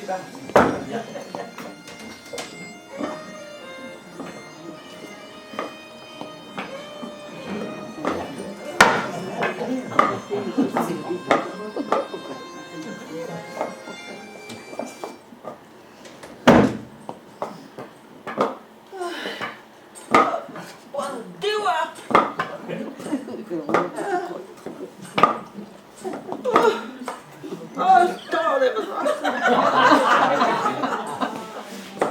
Poan diwar! Ah, stad eo va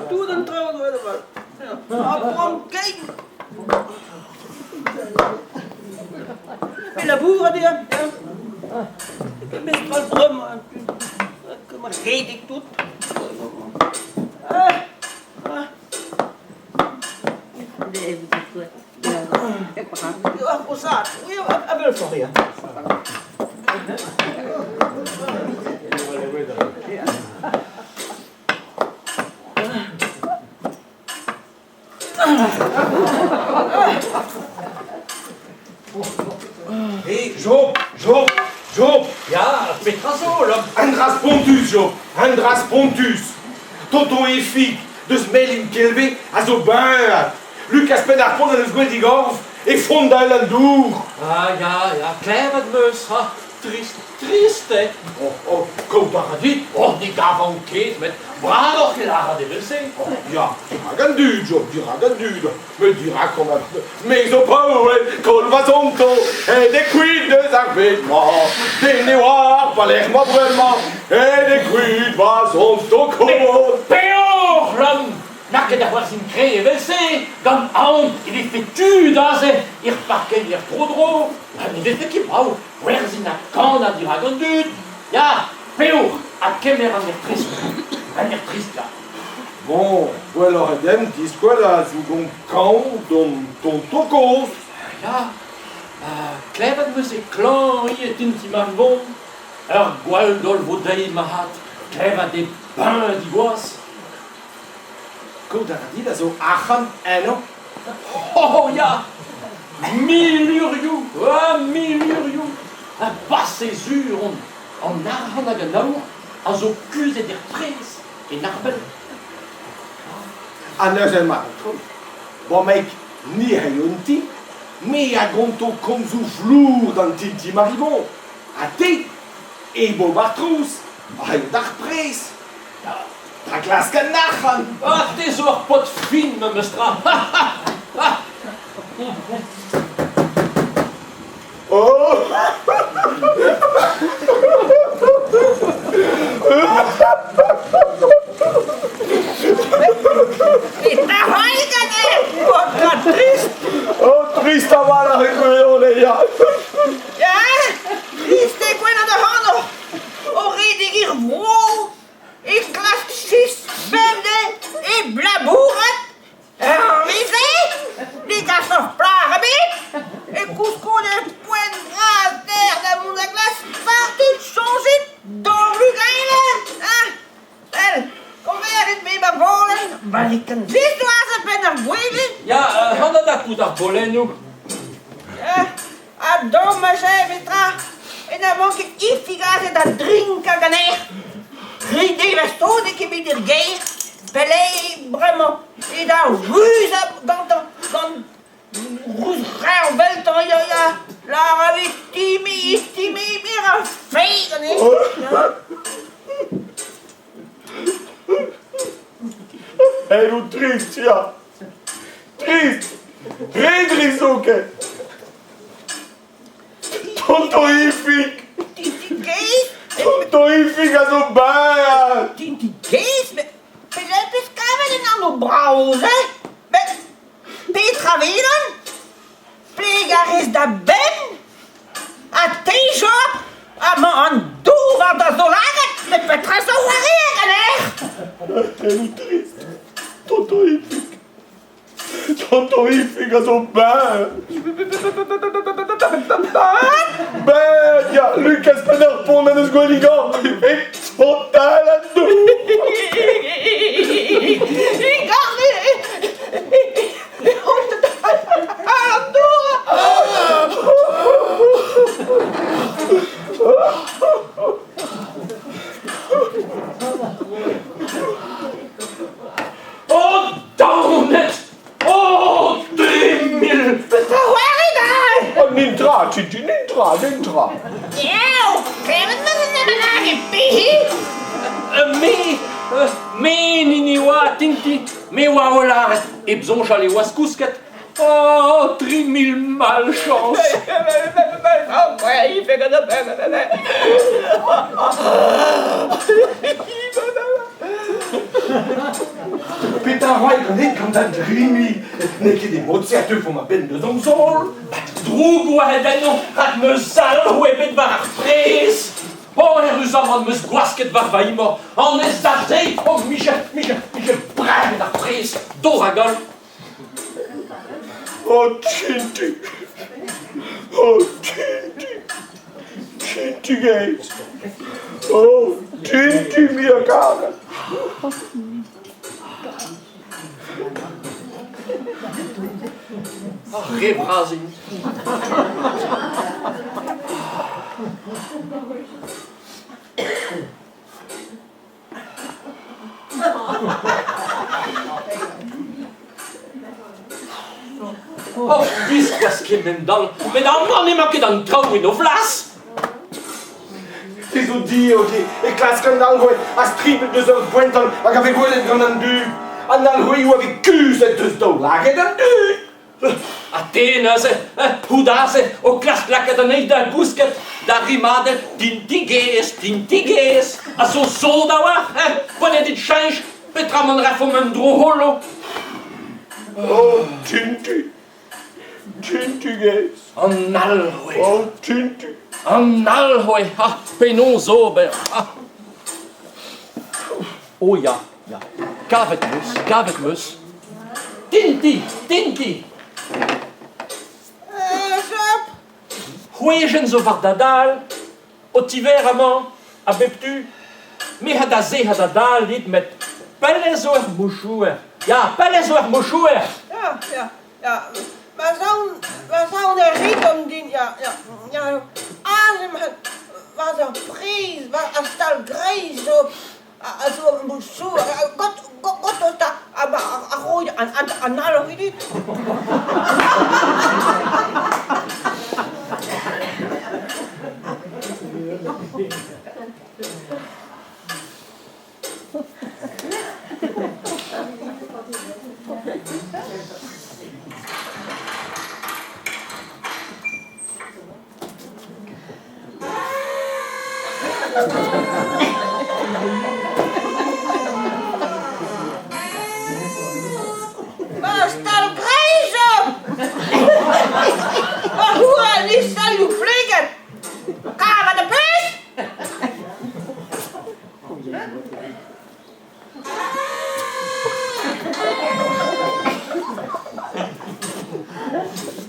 Tout an traoù zo aet avat. Ha poan kein! Me labourat eo, Mestral bremañ, redek tout. Ah, ah. Hé, Job, Job, Job! Ya, petra zo, Lom? Un dra spontus, Job, un dra spontus! Tonton Efig, deus Melin Kelve, a zo beñat! Lukas Penn-ar-Pont en deus gwelet e gorf e fondal an dour! Ah ya, ya, klevet 'm eus, ha trist, trist eo. Oh, oh, kaout a ra dit, oh, ne gavan ket, met bravoc'h e lârat evel-se. Oh, ya, dirak an dud, Job, dirak an dud. Met dirak on Me zo paour, koll va zonto, aet eo kuit deus ar bed-mañ. Den ne oar pelec'h 'mañ bremañ, aet eo kuit va zonto kozh. Peoc'h, Lom! N'a ket da c'hoarzhin kre evel-se, gant aon e vefe tud aze er parkeier tro-dro, ha ne vefe ket brav gwerzhin ha kanañ dirak an dud. Ya, peoc'h ha kemer an aer trist. An aer trist, ya. Bon, gwelloc'h eo deomp diskwel a zougomp kañv d'hon tonton kozh. Ya, klevet 'm eus e klañv ivez tintin Marivon. Ur gwall daol 'vo dezhi marc'had, klevet eo beñ digoaz. Kaout a ra dit a zo arc'hant enno? Oh ya! Milurioù, ah milurioù! Ha pase sur on, an arc'hant hag an aour a zo kuzhet er prez. En arbel. Ha neuze emañ an traoù. Bon mec, ni a eo un ti. Me a gonto komzoù flour d'an ti Marivon. Ha te, e bo ar trouz, a eo d'ar prez. Da glask an arc'hant. Ah, te zo ur paotr fin memes tra. Oh! Trist! Oh, trist a-walc'h e gwirionez, ya! Ya, trist eo gwelet ac'hanoc'h o redek er vro, e klask sistr bemdez, e labourat, Er-maez-se ne gas ur plac'h ebet e koulskoude poent bras dec'h da vont da glask partout soñjit d'hor bugale hein Sell, konverit me ma volenn ma ket ziskoazh a-benn ar gwele Ya, c'hoant da dapout ar bolennoù. Ha domm a petra En a vanket ifig aze da drinkañ ganeoc'h. Tri devezh zo n'eo ket bet er gêr. Peleh bremañ eo da ruzañ gantañ gant ruz-rev 'veltañ ya ya. Lâr a vez timi, timi, me ra fae ganin. Eo trist, ya. Trist, re drist zoken. Tonton Ifig! Tintin gaezh! Tonton Ifig a zo berr! Tintin gaezh? Met pelec'h 'peus kavet an anv brav-se? Met petra 'welan? Pleg a rez da benn? Ha te, Job? Amañ an dour war da zaoulagad, met petra zo war-eeun ganeoc'h? Eo trist, Tonton Ifig. Tonton Ifig a zo berr! Berr, ya, Lukaz Penn-ar-Pont en deus gweligañ e total an dour! un dra. Eo, klevet 'meus un dra bennak e pehini? Me, me 'n hini 'oa, Tinti. Me 'oa o lâret hep soñjal e oas kousket. Oh, 3000 malchañs! Petra a ray ganit gant da dri-mil? N'eo ket e mod-se a teufomp a-benn deus hon zaol. Droug oa aet ennañ rak n'eus alc'hwez ebet war ar prez. Oh, eüruzamant 'm eus gwasket war va imor. Anez da se, oh, 'mije, 'mije, 'mije brec'het ar prez, dor hag holl. Oh, Tinti! Oh, Tinti! Tinti gaezh! Oh, Tinti muiañ-karet! Ar re vras int. Oh, biskoazh kemend-all! Met amañ n'emañ ket an traoù en o flas! Te zo diot e klask an alc'hwez ha stripet deus ur poentan hag a vez gwelet gant an dud. An alc'hwezioù a vez kuzhet deus daoulagad an dud. Ha te neuze, out aze o klask lakaat anezhi da gousket da rimadell Tintigez, Tintigez, a zo sot a-walc'h, hein, poent eo dit cheñch, petra mont 'rafomp un dro c'holo? Oh, Tinti, Tintigez. An alc'hwez. Oh, Tinti. An alc'hwez, ha penaos ober? Ah. Oh ya, ya. Kavet 'm eus, kavet 'm eus. Tinti, Tinti! Job! C'hwezenn zo war da dal, o tiver amañ, a bep tu. Me ha da se ha da dal dit, met pell ez zo er mouchouer. Ya, pell ez zo er mouchouer! Ya, ya, ya. Ma zaon, ma zaon er rit din, ya, ya, ya. Aze ma, war ar priz, war ar stal greiz zo a zo mouchouer. Got, got, got ta, a roit an all dit. Ma stal greiz Ma houarn e stalioù pleget! Kavet a pezh?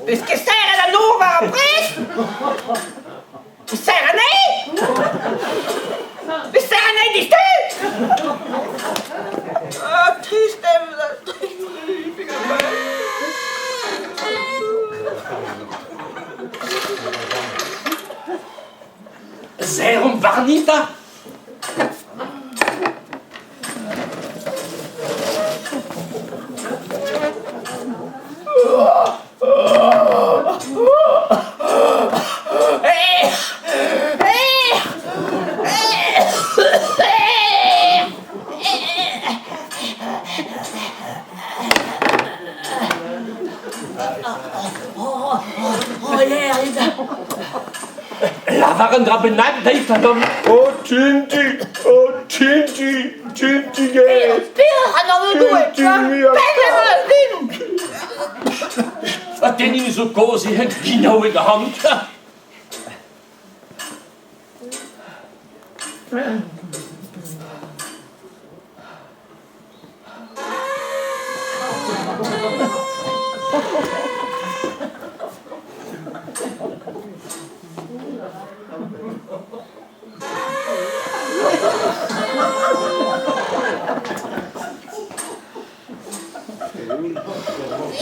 Peus ket serret an nor war ar pres? Serr anezhi? Pe serr anezhi diouzhtu? Ah, trist eo. Serromp warni 'ta! Lavar un dra bennak dezhi, Fadom. Oh, Tinti, oh, Tinti, Tinti gaezh. Peoc'h an anv Doue, Penn din. Ha tenniñ zo kaoz eo ginaoueg ac'hanout. Ne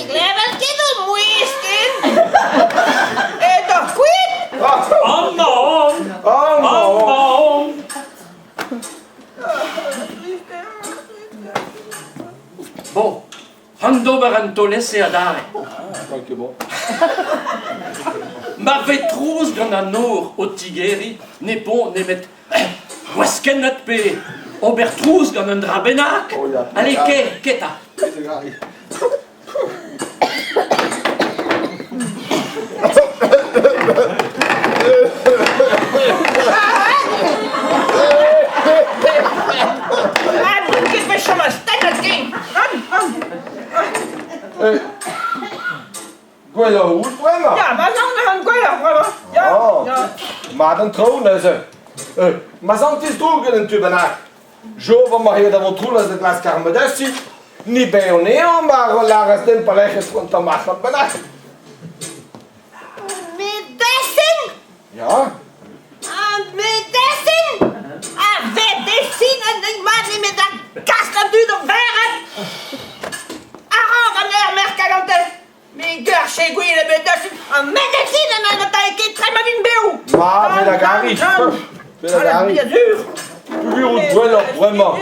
glevan ket ho mouezh ken. Aet oc'h kuit? Amañ on! Amañ on! Bon, An d'ober an taol-ese adarre. Ma vez trouz gant an nor o tigeriñ ne po nemet gwaskennat pe ober trouz gant un dra bennak. Oh ya. Allez, ke, keta. Ah, n'out ket bet chom a-stenn ken. Gwelloc'h out bremañ? Ya, ma zan a ran gwelloc'h bremañ. Ya, Oh. ya. Mat an traoù neuze. Ma santez droug en un tu bennak. Job am boa da Vontroulez da glask ar medesin. Ni baeo anezhañ mar lâras din pelec'h e c'hoant an marc'had bennak. Medesin? Ya. Ar medesin? Ar vedesin an den mat nemet da gas an dud o vered! A-raok an eur merkañ gante! Me garche gwir medesin, an medesin emañ gantañ ket tre ma vin bev! Ma, me da gari. Me da gari. Bien sûr. Peogwir out gwelloc'h bremañ.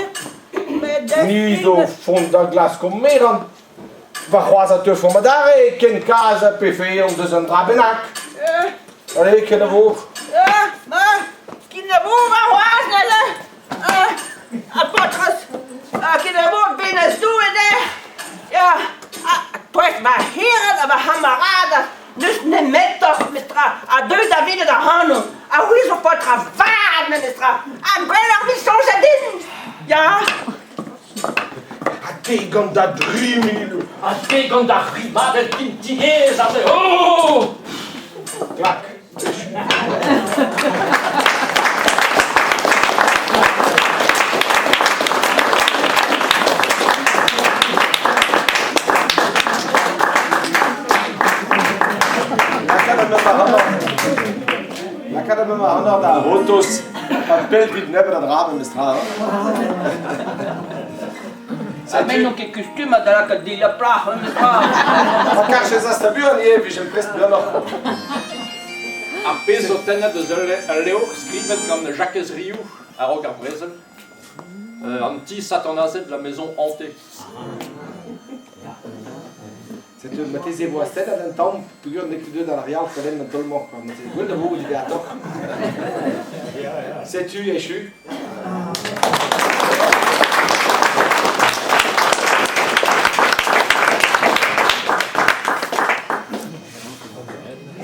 Ni zo font da glask ho meran. Warc'hoazh a teufomp adarre, ken kaz ha pefe hon deus un dra bennak. Allez, kenavo. Kenavo warc'hoazh neuze. Ha paotr kenavo bennozh Doue dezhe. Ya, ha prest ma c'herent ha ma c'hamarad n'eus nemetoc'h mestra a deu da welet ac'hanon. Ha c'hwi zo paotr a vat memestra. Ha gwelloc'h 'vit soñjal din. Ya. Ha te gant da dri mil. Ha te gant da rimadell pintigez aze. Oh! Klak. Lakaat am ac'hanoc'h. Lakaat am ac'hanoc'h da c'hortoz. Ha pell 'vit nebeut a dra memestra. Ha me n'on ket kustumat da lakaat dilhad plac'h memestra. Ma karjes asta buan ivez, 'vijen prest buanoc'h. Ar pezh zo tennet eus ul levr skrivet gant Jakez Riou a-raok ar brezel, An ti satanazet, la maison hantée. Setu marteze e vo astennet un tamm peogwir n'eo ket deuet ar re all kelenn an taol-mañ quoi. Marteze gwell da vo diwezhatoc'h. Setu echu.